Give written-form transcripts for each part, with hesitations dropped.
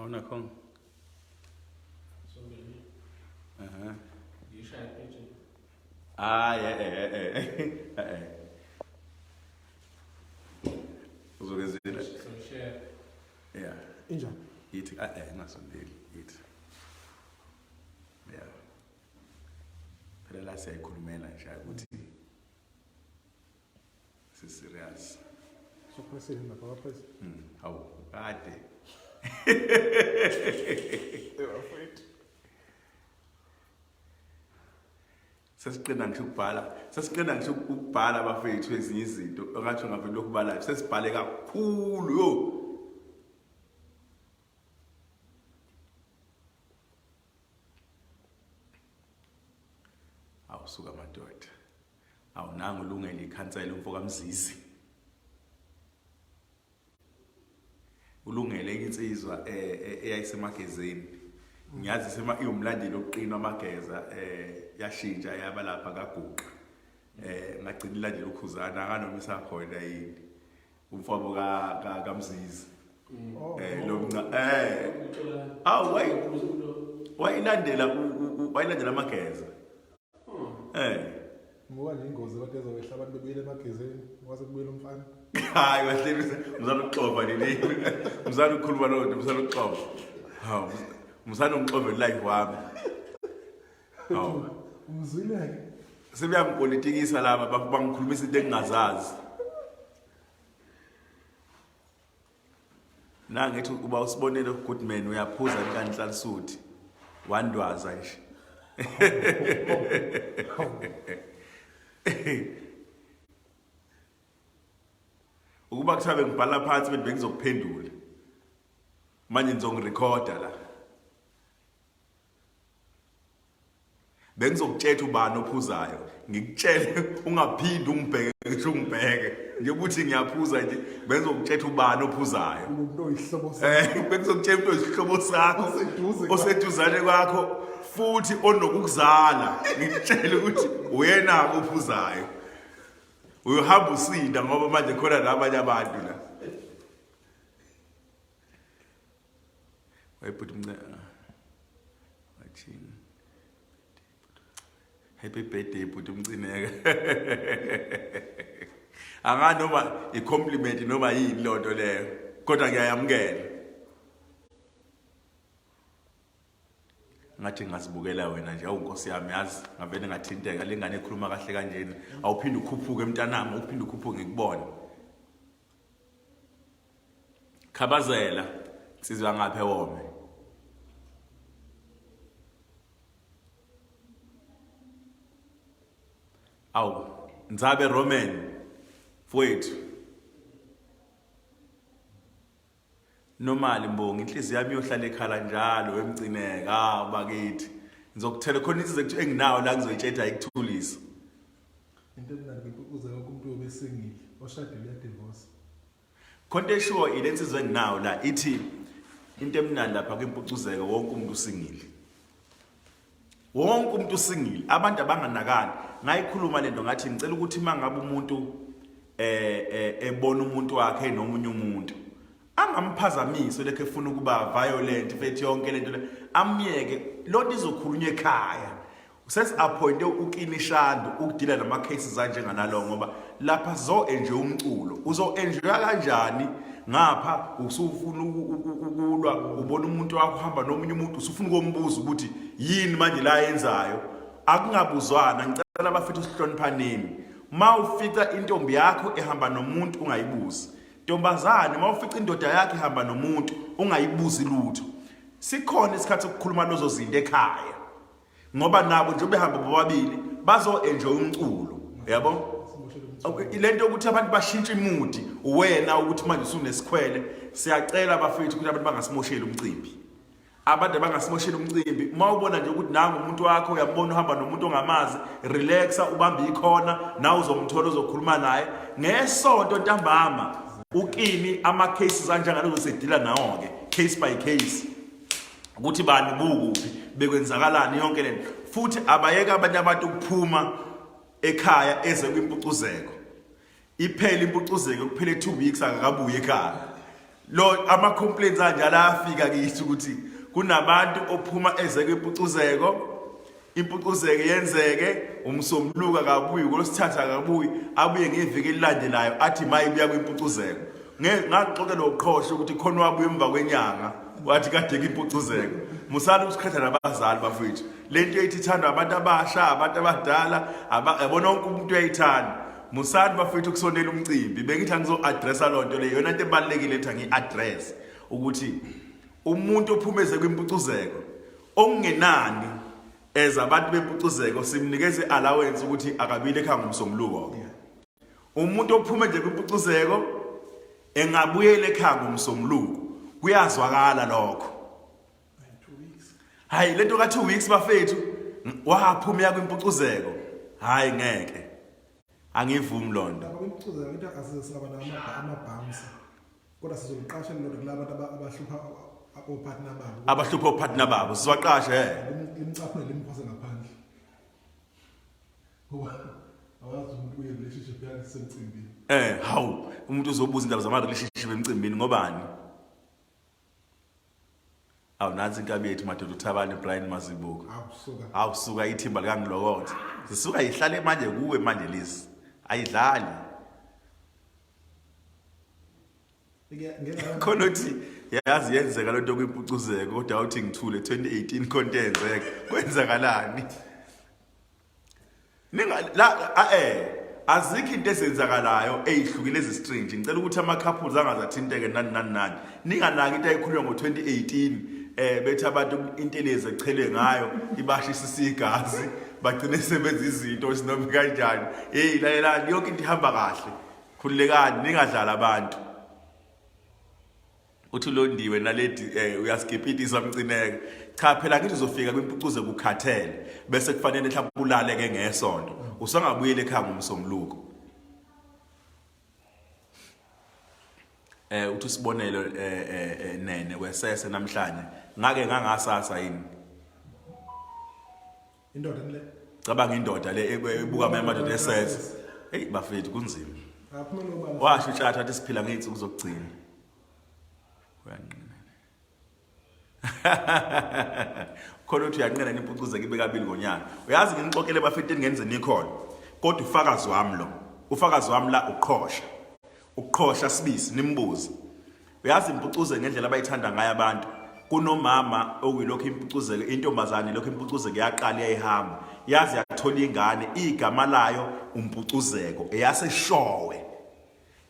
Awunakhona. Sombili. Aha. Ngishaya page. Ah, eh eh eh eh. Eh. Uzokwenzile. So share. Yeah. Injani? Yithi eh eh ngasondeli yithi. Yeah. Phela la siyayikhulumela nje ukuthi si serious. So president lapha ka president. Hawu, kade. Sesiqina ngisho ukubhala, sesiqina ngisho ukubhala bafethu ezinye izinto engathi ungavele lokhu bala sesibhale kakhulu yo. Awusuka madoda. Awunanga ulungele ikhansela umfo kaMzizi. Ulungele insizwa eh, eh, eyayisemagezeni. Ngiyazi sema iwumlandeli oqinwa amageza eh yashintsha yaba lapha kaGuqa. Eh ngagcina ilandela ukhuzana akanoma isakhona yini. Umfowabo ka kaMzizi. Oh. Eh lo mnca eh awu wayi wayilandela wayilandela amageza. Eh. Ngoba nje ingozi kade ezokwehla abantu bebuyele emagezeni, kwase kubuyela umfana. Hayi bahleli mzala ukuxova leli. Mzala ukukhuluma lo nto, mzala ukuxova. Hawu, mzala ungixove live wami. Hawu. Umzwile-ke. Sebeyangipolitikisa laba bangikhulumisa into engingazazi. Nangithi uba usibonele Goodman uyaphuza inkanhlansuthi. Wandwaza nje. Ukuba kuthiwa bengibhala phansi bese bengizokuphendula. Manje ngizongirekhoda la. Bengizokutshela ubani ophuzayo ngikutshele ungaphindi ungibheke ngisho ungibheke nje ukuthi ngiyaphuza nje bengizokutshela ubani ophuzayo Umuntu oyisihlobo sakho. eh bengizokutshela umuntu oyisihlobo sakho Oseduze kwakho. oseduzane kwakho futhi onokukuzala ngikutshele ukuthi uyena ophuzayo uyohamba usinda ngoba manje khona nabanye abantu la. Wayebhuti mnce. Wathini? Happy birthday bhuti umcineka. Anga noma i-compliment noma yini lonto leyo kodwa ngiyayamukela. Ngathi ngazibukela wena nje awu Nkosi yami yazi ngavele ngathinteka lengane ekhuluma kahle kanjena awuphinde ukhuphuke mntanami awuphinde ukhuphuke ngikubone. Khabazela insizwa ngapha ewome. Awu Nzabe Roman mfowethu. Nomali Mbongi inhliziyo yami iyohlala ekhala njalo emcineka ah bakithi. Ngizokuthela khona insizwa ekuthiwa enginawo la ngizoyitshetha ikuthulisa. Into emnandi kwimpucuza yonke umuntu uyobe esingile oshadile uyadivorce. Khonto eshiwo ile nsizwa enginawo la ithi into emnandi lapha kwimpucuzeko wonke umuntu usingile. Wonke umuntu usingile, abantu abanganakani. Ngayikhuluma lento ngathi ngicela ukuthi mangabe umuntu eh, eh ebona umuntu wakhe nomunye umuntu angamphazamisi lekhe efuna ukuba violent fethi yonke lento le amyeke lonto izokhulunywa ekhaya. Sesi-appointe uKini Shandu ukudila nama cases anjenganalo ngoba lapha zo enjoy umculo. Uzo enjoy kanjani ngapha usufuna ukulwa ubona umuntu wakho uhamba nomunye umuntu usufuna ukombuza ukuthi yini manje la yenzayo. Akungabuzwana ngicela abafethu sihloniphaneni. Mawufica intombi yakho ehamba nomuntu ungayibuzi. Ntombazane mawufica indoda yakho ihamba nomuntu ungayibuzi lutho. Sikhona isikhathi sokukhuluma lezo zinto ekhaya. Ngoba nabo nje behamba bobabili bazo enjoy umculo yabo. Lento yokuthi abantu bashintshe imudi wena ukuthi manje usunesikhwele siyacela bafethu ukuthi abantu bangasimosheli umcimbi. Abantu abangasimosheli umcimbi uma ubona nje ukuthi nangu umuntu wakho uyambona uhamba nomuntu ongamazi relaxa ubambe ikhona nawe uzomthola uzokhuluma naye ngesonto ntambama ukini ama cases anjengalozo sedila nawo ke case by case ukuthi bani bukuphi bekwenzakalani yonke lento futhi abayeke abanye abantu ukuphuma ekhaya eze kwimpucuzeko iphele impucuzeko kuphele 2 weeks akakabuye ekhaya. Lo ama complaints anjalo afika kithi ukuthi kunabantu ophuma eze kwimpucuzeko impucuzeko yenzeke umsombuluko akabuyi kulosithatha akabuyi abuye ngeviki elilandelayo athi mayibuya kwimpucuzeko ngaxoxela uqhosha ukuthi khona wabuya emva kwenyanga wathi kade kwimpucuzeko musani ukusikhetha nabazali bafowethu lento ethi ithandwa abantu abasha abantu abadala yabona wonke umuntu uyayithanda musani bafowethu ukusondela umcimbi bengithi angizo-addressa loo nto leyo yona nto ebalulekile ethi angiyi-address ukuthi umuntu ophumeze kwimpucuzeko okungenani as abantu bempucuzeko simnikeze i-allowance ukuthi akabile ekhaya ngomsombuluko umuntu ophume nje kwimpucuzeko engabuyela ekhaya ngomsombuluko kuyazwakala lokho hayi lento ka 2 weeks bafethu waphuma ya kwimpucuzeko hayi ngeke angivumi lonto kwimpucuzeko into asize singaba nama bouncer kodwa sizoliqasha lelo kulabantu abahlupha opartner babo abahlupha opartner babo sizwaqasha eh limcaphune limphose ngaphandle ngoba awazi umuntu uye relationship yakhe semcimbini eh hawu umuntu uzobuza indaba zama relationship emcimbini ngobani Awu nansi inkabi yethu madoda uThabani Brian Mazibuko. Awusuka. Awusuka ithimba likangilokotha. Zisuka ihlale manje kuwe manje lezi. Ayidlali. Khona uthi yazi yenzeka lento kwimpucuzeko kodwa uthi ngithule 2018 khonto yenzeka. Kwenzakalani? Ninga la a eh azikho into ezenzakalayo ezihlukile ezistrange. Ngicela ukuthi ama couples angazathinteke nani nani nani. Ninganaki into ayikhulunywa ngo2018 eh bethi abantu intelezi echelwe ngayo ibashisisa igazi bagcine sebenza izinto sinoma kanjani. Hey lalelani yonke into ihamba kahle. Khululekani ningadlala abantu. Uthi ulondiwe naledi eh uyasigipitisa mcineke. Cha phela ngithi uzofika kwimpucuze kukhathele bese kufanele mhlawumbe ulale ke ngesonto. Usangabuyela ekhaya ngomsombuluko. Eh uthi usibonelo eh, eh, eh nene wesese namhlanje ngake ngangasasa yini? Indoda le. Cabanga indoda le ebuka amanye amadoda esese. Hey bafethu kunzima. Washo utshatha athi siphila ngey'nsuku zokugcina. Uyanqina. Khona uthi uyanqina nimpucuze kibe kabili ngonyaka. Uyazi nginixoxele bafethu engenze nikhona. Kodwa ufakazi wami lo. Ufakazi wami la uqhosha. Uqhosha sibisi nimbuze. Uyazi impucuze ngendlela abayithanda ngayo abantu. Kunomama okuyilokhu impucuzeko intombazane lokhu impucuzeko yaqala yayihamba. Yazi yathola ingane igama layo umpucuzeko eyaseshowe.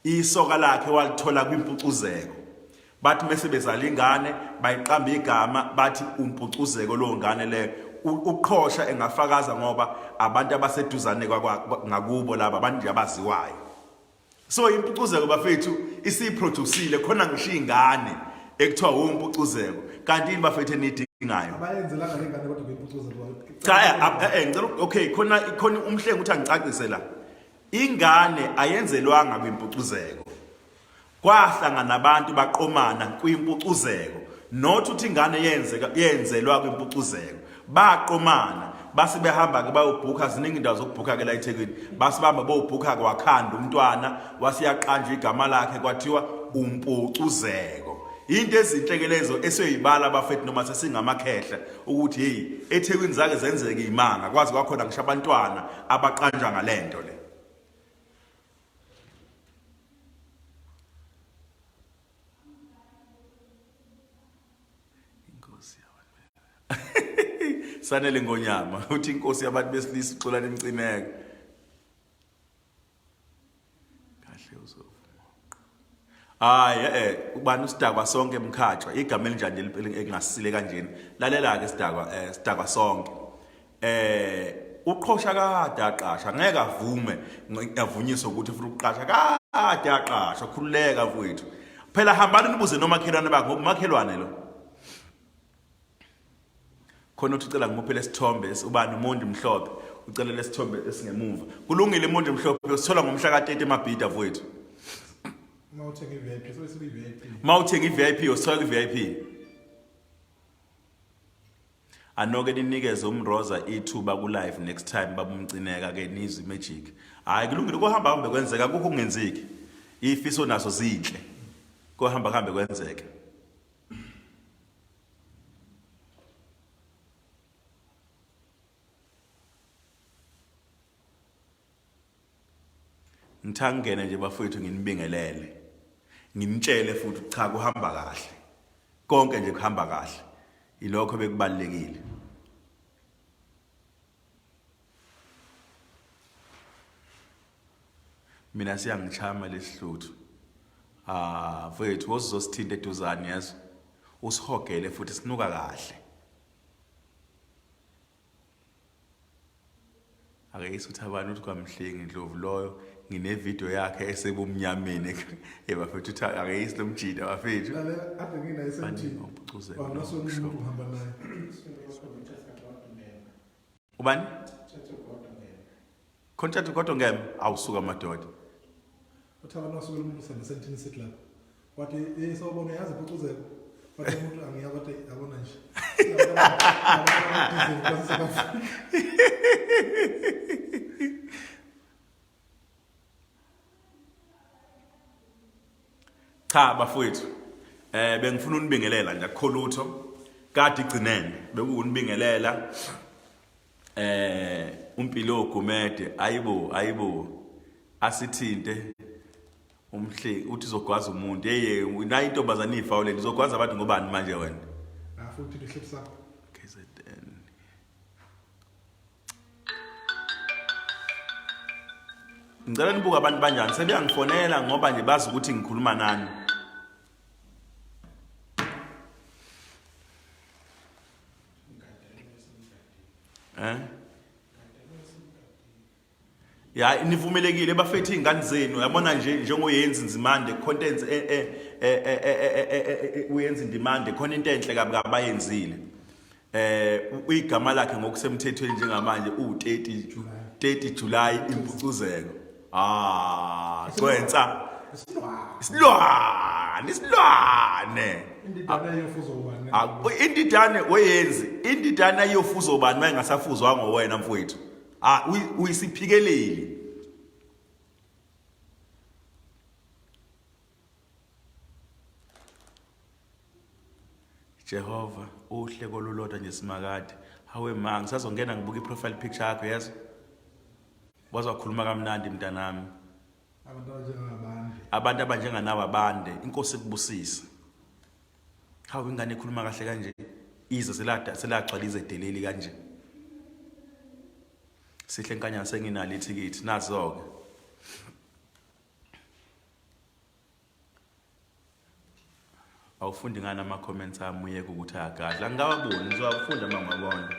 Isoka lakhe walithola kwimpucuzeko. Bathi mese bezala ingane bayiqamba igama bathi umpucuzeko lo ngane leyo. Uqhosha engafakaza ngoba abantu abaseduzane ngakubo laba abantu nje abaziwayo. So impucuzeko bafethu isiyiproducile khona ngisho ingane ekuthiwa umpucuzeko kanti yini bafethu enidingayo abayenzelanga le ngane kodwa kwimpucuzeko cha eh, eh, eh ngicela okay khona khona umhlengi uthi angicacise la ingane ayenzelwanga kwimpucuzeko kwahlangana abantu baqomana kwimpucuzeko not uthi ingane yenzeka yenzelwa kwimpucuzeko baqomana base behamba ke bayobhukha ziningi indawo zokubhukha ke la eThekwini base bahamba bobhukha kwakhanda umntwana wasiyaqanjwa igama lakhe kwathiwa umpucuzeko into ezinhle ke lezo esiyoyibala abafethu noma sesingamakhehla ukuthi hey eThekwini zake zenzeke imanga kwazi kwakhona ngisho abantwana abaqanjwa ngalento le Inkosi yabantu. Sanele ngonyama uthi inkosi yabantu besilisa uxolani imcineke. Kahle uzovuma. Hayi eh ubani usidakwa sonke emkhatshwa igama elinjani elingasile kanjena. Lalela ke sidakwa eh sidakwa sonke. Eh uqhosha kade aqasha ngeke avume avunyiswe ukuthi ufuna ukuqasha kade aqasha khululeka mfowethu. Phela hambani nibuze nomakhelwane bakho ngoba umakhelwane lo. Khona uthi ucela ngimuphe lesithombe ubani uMondi Mhlophe ucela lesithombe esingemuva. Kulungile uMondi Mhlophe usithola ngomhla ka-30 emabhida mfowethu. Uma uthenga i-VIP so isibi-VIP. Uma uthenga i-VIP usithola kwi-VIP. Anoke ninikeze umroza ithuba ku live next time babumcineka ke nizwe magic. Hayi kulungile kuhamba hambe kwenzeka kukho kungenzeki. Ifiso naso zinhle. Kohamba kuhambe kwenzeke. Ngithanda ngene nje bafowethu nginibingelele. Nginitshele futhi cha kuhamba kahle. Konke nje kuhamba kahle. Ilokho bekubalekile. Mina siyangichama lesihluthu. Ah mfowethu wozosithinta eduzane yazi. Usihogele futhi sinuka kahle. Ake isutha abantu uthi kwamhlengi Ndlovu loyo ngine video yakhe esebumnyameni ebafethu uthi ake isi lomjida bafethu. Lalela ade nginaye semthini. Wangase umuntu uhamba naye. Ubani? Contract kodwa ngeke awusuka madoda. Uthi abantu basuke umuntu usende sithi lapha. Wathi eh sawubona yazi impucuzeko. Wathi umuntu angiyazi wathi yabona nje. Cha bafowethu eh bengifuna unibingelela nje akukho lutho kade igcinene bekuwunibingelela eh uMpilo Gumede ayibo ayibo asithinte umhle uthi uzogwaza umuntu yeye nayi intombazane ifa le uzogwaza abantu ngobani manje wena Ah futhi lihlip sakho. KZN Ngicela nibuke abantu banjani sebeyangifonela ngoba nje bazi ukuthi ngikhuluma nani Eh Ya nivumelekile bafethu izingane zenu yabona nje njengoyenzi Nzimande contents e e e uyenzi Ndimande khona into enhle kabi kabayenzile. Eh igama lakhe ngokusemthethweni njengamanje u30 30 July impucuzeko. Ah, gcwensa. Isilwane, isilwane. Indidane iyofuzwa ubani? Ah, indidane oyenzi, indidane ayofuzwa ubani mayengasafuzwanga wena mfowethu. Ah, uyisiphikeleli. Jehova, uhleko olulodwa nje simakade. Hawe ma, ngisazongena ngibuka i-profile picture yakho yezo. Waze wakhuluma kamnandi mntanami. Abantu abanjengabande. Abantu abanjenganawe abande. Inkosi ikubusise. Hawu ingane ikhuluma kahle kanje. Ize selada selagcwala izedeleli kanje. Sihle nkanyana senginalo ithikithi nazo ke. Awufundi ngani ama comments ami uyeke ukuthi ayagadla. Angikawaboni ngizowafunda uma ngiwabona.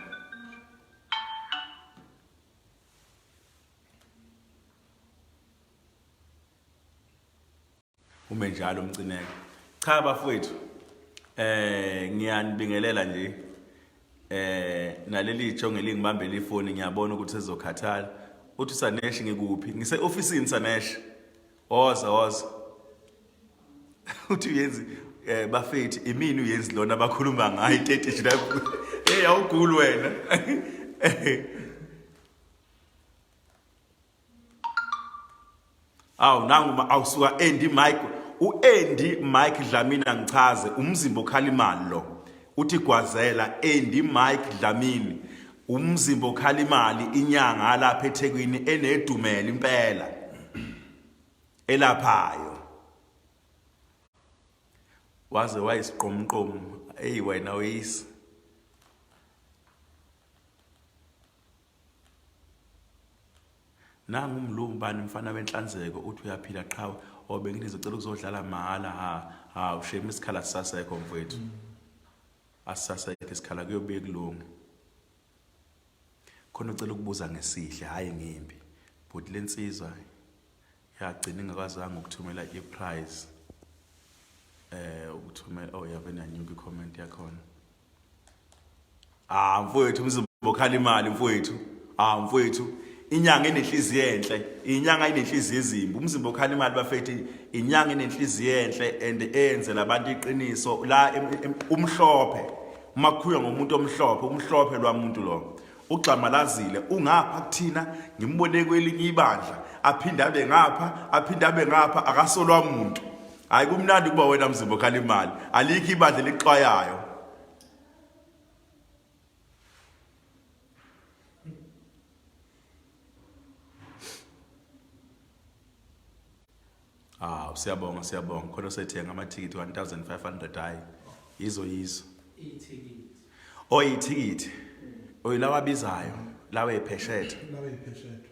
Ume njalo umcineke. Cha bafowethu eh ngiyanibingelela nje eh naleli jonge lingibambela ifoni ngiyabona ukuthi sezokhathala. Uthi Sanesh ngikuphi? Ngise officeini Sanesh. Woza woza. Uthi uyenzi eh bafethu imini uyenzi lona abakhuluma ngayo itete nje lapho. Hey awuguli wena. Awu nangu awusuka Andy Mike uAndy Mike Dlamini angichaze umzimba okhala imali lo uthi gwazela Andy Mike Dlamini umzimba okhala imali inyanga lapha eThekwini enedumela impela elaphayo waze wayisiqomqomo eyi wena uyisi Nangu umlungu bani mfana wenhlanzeko uthi uyaphila qhawe or bengizocela ukuzodlala mahhala ha ha ushame isikhala sisasekho mfowethu asisasekho isikhala kuyobuye kulunge khona ucela ukubuza ngesihle hayi ngimbi but lensizwa yagcina ingakwazanga ukuthumela i-prize eh ukuthumela oh yave nanyuka i-comment yakhona Ah mfowethu umzimba okhala imali mfowethu. Ah mfowethu inyanga enenhliziyo enhle, inyanga inenhliziyo ezimbi. Umzimba okhala imali bafethu inyanga enenhliziyo enhle and eyenzela abantu iqiniso la umhlophe. Uma kukhulunywa ngomuntu omhlophe, umhlophe lwamuntu lo. Ugxamalazile ungapha kuthina ngimbone kwelinye ibandla aphinde abe ngapha aphinde abe ngapha akasolwa muntu. Hayi kumnandi kuba wena mzimba okhala imali. Alikho ibandla elixwayayo. Ah, siyabonga siyabonga. Khona sethenga amathikithi 1500 hayi. Yizo yizo. Ithikithi. Oh ithikithi. Oyilawa abizayo, lawa epheshethe. Lawa epheshethe.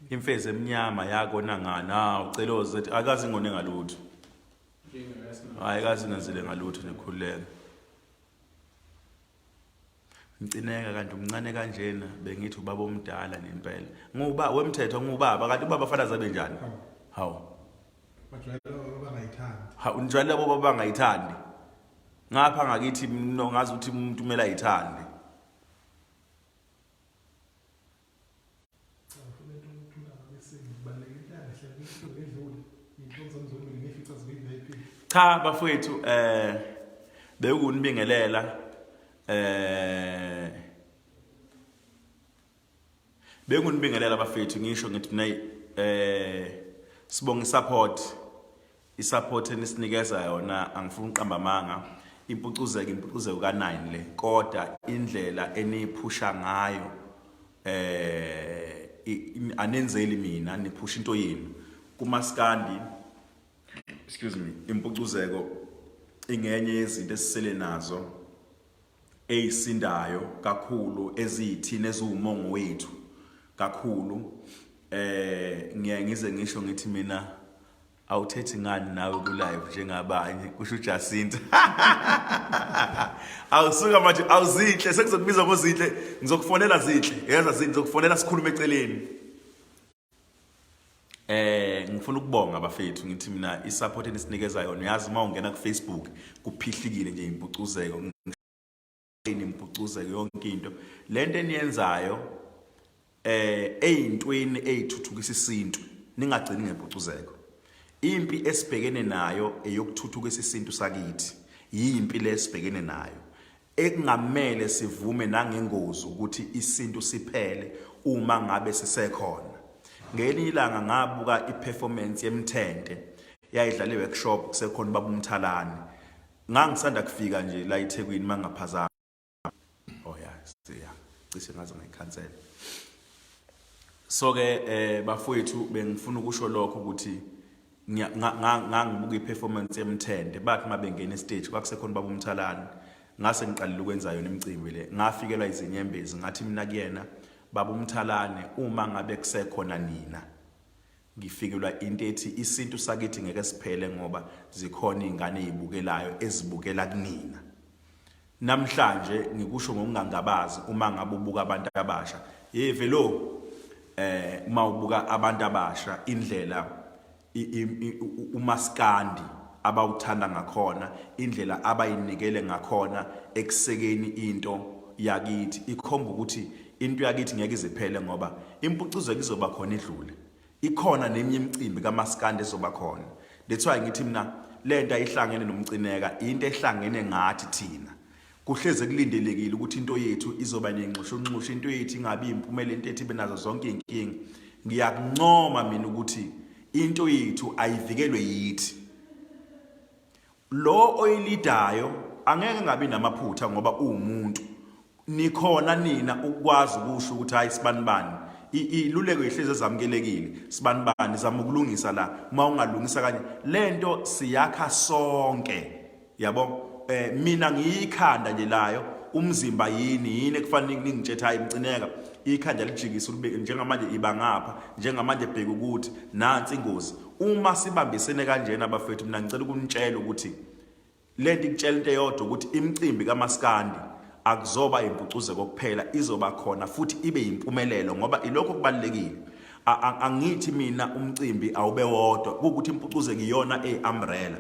Imfezi emnyama yakona ngani? Ah, ucela ozethi akazi ngone ngalutho. Hayi kazi ngenzile ngalutho nikhululeke. Mcineka kanti umncane kanjena bengithi ubaba omdala nempela. Nguba wemthetho ngubaba kanti ubaba fanele azabe njani? Hawu. Bajwayele bangayithandi. Ha unjwayele labo baba bangayithandi. Ngapha ngakithi mina ngazi ukuthi umuntu kumele ayithande. Cha bafowethu eh bekunibingelela eh bekunibingelela bafethu ngisho ngithi mina eh sibonga support isupport enisinikeza yona angifuni uqamba amanga impucuzeko impucuzeko ka9 le kodwa indlela eniphusha ngayo eh anenzeli mina niphusha into yenu kumaskandi excuse me impucuzeko ingenye yezinto esisele nazo eyisindayo kakhulu eziyithina eziwumongo wethu kakhulu eh ngiye ngize ngisho ngithi mina awuthethi ngani nawe ku live njengabanye kusho uJacinta awusuka manje awuzinhle sekuzokubiza ngozinhle ngizokufonela zinhle yeza zinhle ngizokufonela sikhulume eceleni Eh ngifuna ukubonga bafethu ngithi mina i-support enisinikeza yona uyazi uma ungena ku-Facebook kuphihlikile nje impucuzeko impucuzeko yonke into lento eniyenzayo eh eyintweni eyithuthukisa isintu ningagcini ngempucuzeko impi esibhekene nayo eyokuthuthukisa isintu sakithi yimpi lesibhekene nayo ekungamele sivume nangengozi ukuthi isintu siphele uma ngabe sisekhona. Ngelinye ilanga ngabuka i-performance yemthente yayidlala i-workshop kusekhona ubaba uMthalane. Ngangisanda kufika nje la eThekwini mangaphazama. Oh yeah, siya. Cishe ngaze ngayikhansela. So ke eh bafowethu bengifuna ukusho lokho ukuthi ngangibuka i-performance yemthende bathi uma bengena estage kwakusekhona ubaba umthalane ngase ngiqalile ukwenza yona imicimbi le ngafikelwa izinyembezi ngathi mina kuyena baba umthalane uma ngabe kusekhona nina ngifikelwa into ethi isintu sakithi ngeke siphele ngoba zikhona izingane ezibukelayo ezibukela kunina Namhlanje ngikusho ngokungangabazi uma ngabe ubuka abantu abasha. Hey velo eh uma ubuka abantu abasha indlela umaskandi abawuthanda ngakhona indlela abayinikele ngakhona ekusekeni into yakithi ikhomba ukuthi into yakithi ngeke iziphele ngoba impucuzo izoba khona idlule Ikhona neminye imicimbi kamaskandi ezoba khona. That's why ngithi mina lento ayihlangene nomcineka into ehlangene ngathi thina. Kuhleze kulindelekile ukuthi into yethu izoba nenxushunxushu into yethu ingabi impumela into ethi benazo zonke inkinga. Ngiyakuncoma mina ukuthi into yethu ayivikelwe yithi. Lo oyilidayo angeke ngabi namaphutha ngoba uwumuntu. Nikhona nina ukwazi ukusho ukuthi hayi sibanibani. Iluleko ihlezi ezamukelekile. Sibanibani zama ukulungisa la. Uma ungalungisa kanye lento siyakha sonke. Yabo? Eh mina ngiyikhanda nje layo umzimba yini yini ekufanele ningitshethe hayi mcineka ikhanda lijikise ulibeke njengamanje iba ngapha njengamanje bheka ukuthi nansi ingozi Uma sibambisene kanjena bafethu mina ngicela ukunitshela ukuthi lento ikutshela into eyodwa ukuthi imicimbi kaMaskandi akuzoba impucuzeko kuphela izoba khona futhi ibe yimpumelelo ngoba ilokho kubalekile angithi mina umcimbi awube wodwa kuwukuthi impucuzeko iyona eyi-umbrella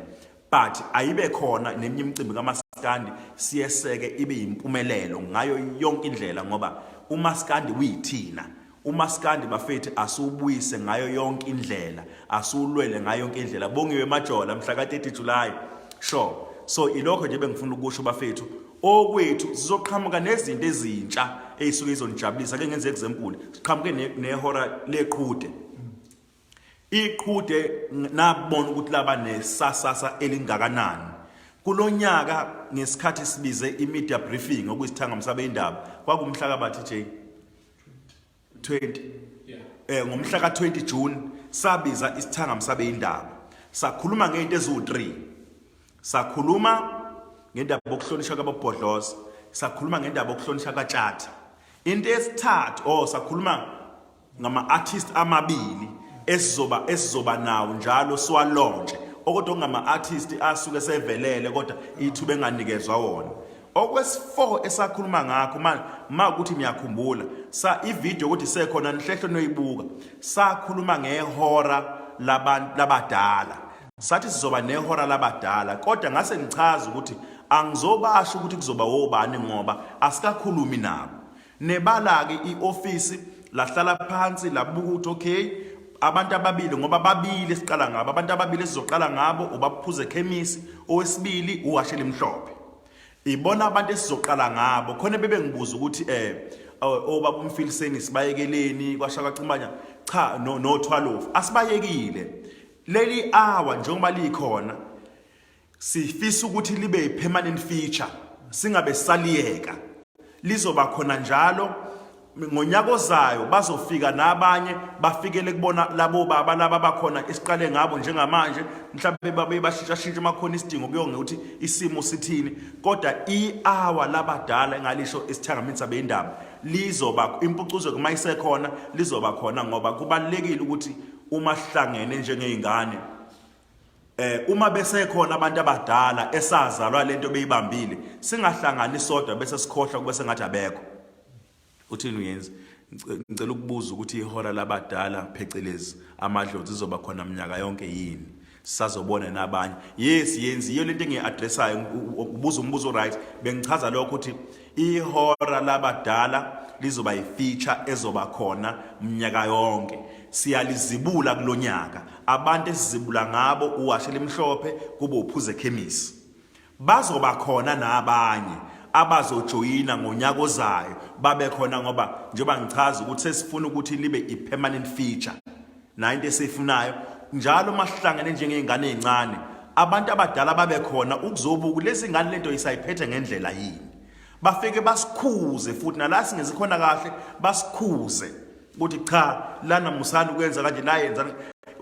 but ayibe khona neminye imicimbi kamaskandi siyeseke ibe yimpumelelo ngayo yonke indlela ngoba umaskandi uyithina umaskandi bafethu asiwubuyise ngayo yonke indlela asiwulwele ngayo yonke indlela bongiwe majola mhla ka-30 July sure so ilokho nje bengifuna ukusho bafethu okwethu sizoqhamuka nezinto ezintsha ey'suke izonijabulisa ke ngenze example siqhamuke nehora leqhude Iqhude nabona ukuthi laba nesasasa elingakanani. Kulonyaka ngesikhathi sibize i-media briefing okuyisithangami sabeyindaba kwakumhla kabathi J 20 Yeah. Ngomhla ka-20 June sabiza isithangami sabeyindaba. Sakhuluma ngento eziwu-3. Sakhuluma ngendaba yokuhlonishwa kwabobhodloza, sakhuluma ngendaba yokuhlonishwa kaTshatha. Into yesithathu, oh sakhuluma ngama artist amabili esizoba nawo njalo siwalontshe. Okodwa ngama artist asuke sevelele kodwa ithuba enganikezwa wona. Okwesi-4 esakhuluma ngakho ma ukuthi niyakhumbula sa ivideo ukuthi sekhona nihlehle noyibuka sakhuluma ngehora labantu labadala. Sathi sizoba nehora labadala kodwa ngase ngichaza ukuthi angizobasho ukuthi kuzoba wobani ngoba asikakhulumi nabo. Nebala-ke i-ofisi lahlala phansi labuka ukuthi okay abantu ababili ngoba babili esiqala ngabo abantu ababili esizoqala ngabo ubaphuze khemisi owesibili uwashele imhlophe ibona abantu esizoqala ngabo khona bebengibuza ukuthi obaba umfiliseni sibayekeleni kwashaka cimanya cha no no 12 asibayekile leli hour njengoba likhona sifisa ukuthi libe permanent feature singabe saliyeka lizoba khona njalo ngonyaka ozayo bazofika nabanye bafikele kubona labo baba laba bakhona esiqale ngabo njengamanje mhlawumbe babe bashintsha shintsha makhona isidingo kuyonge ukuthi isimo sithini kodwa i-hour labadala engalisho isithangamini sabeyindaba lizoba impucuzo kuma isekhona lizoba khona ngoba kubalekile ukuthi uma sihlangene njengezingane uma besekhona abantu abadala esazalwa lento beyibambile singahlangani sodwa bese sikhohlwa kube sengathi abekho. Uthini uyenzi? Ngicela ukubuza ukuthi ihora labadala phecelezi amadlozi izoba khona minyaka yonke yini? Sisazobona nabanye. Yes yenzi iyo lento engiyi-addressayo ubuza umbuzo right bengichaza lokho ukuthi ihora labadala lizoba yi-feature ezoba khona minyaka yonke. Siyalizibula kulonyaka. Abantu esizibula ngabo uwashe limhlophe kube uphuze khemisi. Bazoba khona nabanye abazojoyina ngonyaka ozayo babe khona ngoba njengoba ngichaza ukuthi sesifuna ukuthi libe i-permanent feature. Nayo into esiyifunayo njalo uma sihlangene njengey'ngane ey'ncane abantu abadala babe khona ukuzobuka lezi ngane lento isayiphethe ngendlela yini. Bafike basikhuze futhi nala singezikhona kahle basikhuze ukuthi cha lana musani ukwenza kanje la yenza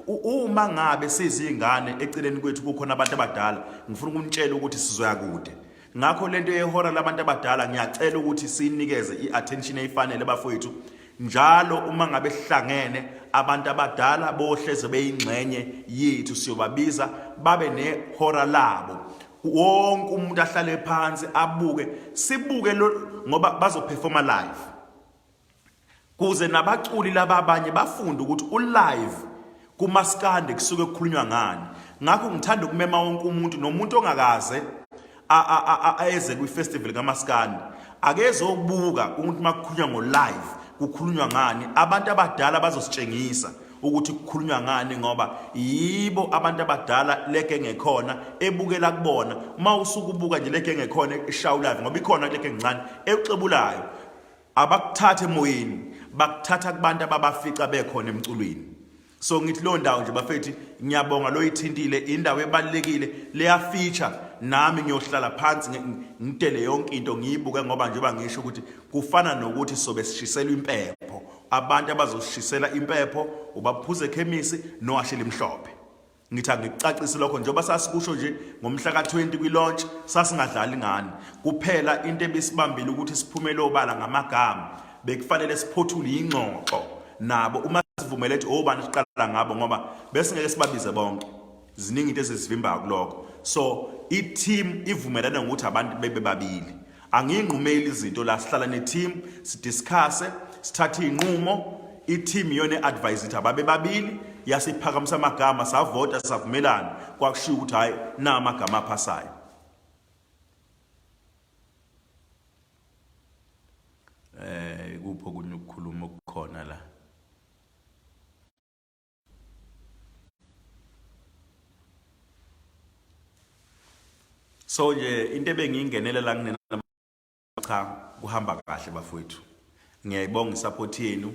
uma ngabe sizingane eceleni kwethu kukhona abantu abadala ngifuna ukunitshela ukuthi sizoya kude. Ngakho lento yehora labantu abadala ngiyacela ukuthi sinikeze i-attention eyifanele bafowethu. Njalo uma ngabe sihlangene abantu abadala bohleze beyingxenye yethu siyobabiza babe nehora labo. Wonke umuntu ahlale phansi abuke sibuke ngoba bazoperforma live. Kuze nabaculi laba abanye bafunde ukuthi ulive kumaskande kusuke kukhulunywa ngani. Ngakho ngithanda ukumema wonke umuntu nomuntu ongakaze eze kwi-festival kamaskandi akezobuka ukuthi makukhulunywa ngo-live kukhulunywa ngani. Abantu abadala bazositshengisa ukuthi kukhulunywa ngani ngoba yibo abantu abadala leke engekhona ebukela kubona. Uma usuke ubuka nje leke engekhona ishawu live ngoba ikhona leke encane ekuxebulayo abakuthatha emoyeni bakuthatha kubantu ababafica bekhona emculweni. So ngithi leyo ndawo nje bafethi ngiyabonga loyithintile indawo ebalekile leya feature nami ngiyohlala phansi ngidele yonke into ngiyibuke ngoba njengoba ngisho ukuthi kufana nokuthi sobe sishiselwa impepho. Abantu abazoshisela impepho ubaphuze ekhemisi nowashela imhlophe. Ngithi angikucacise lokho njengoba sasikusho nje ngomhla ka-20 kwi-launch sasingadlali ngani. Kuphela into ebisibambile ukuthi siphumele obala ngamagama bekufanele siphothule ingxoxo nabo uma sivumele ukuthi obani siqala ngabo ngoba besingeke sibabize bonke. Ziningi into ezisivimbayo kulokho. So i-team ivumelane ngokuthi abantu bebe babili. Angiyinqumeli izinto la sihlala ne-team sidiscusse sithathe iy'nqumo i-team iyona e-advise ukuthi ababe babili yasiphakamisa amagama savota savumelana kwakushiwo ukuthi hhayi na amagama aphasayo. Kupho okunye ukukhuluma okukhona la. So nje into ebengiyingenela la kunena cha kuhamba kahle bafowethu. Ngiyayibonga isupport yenu.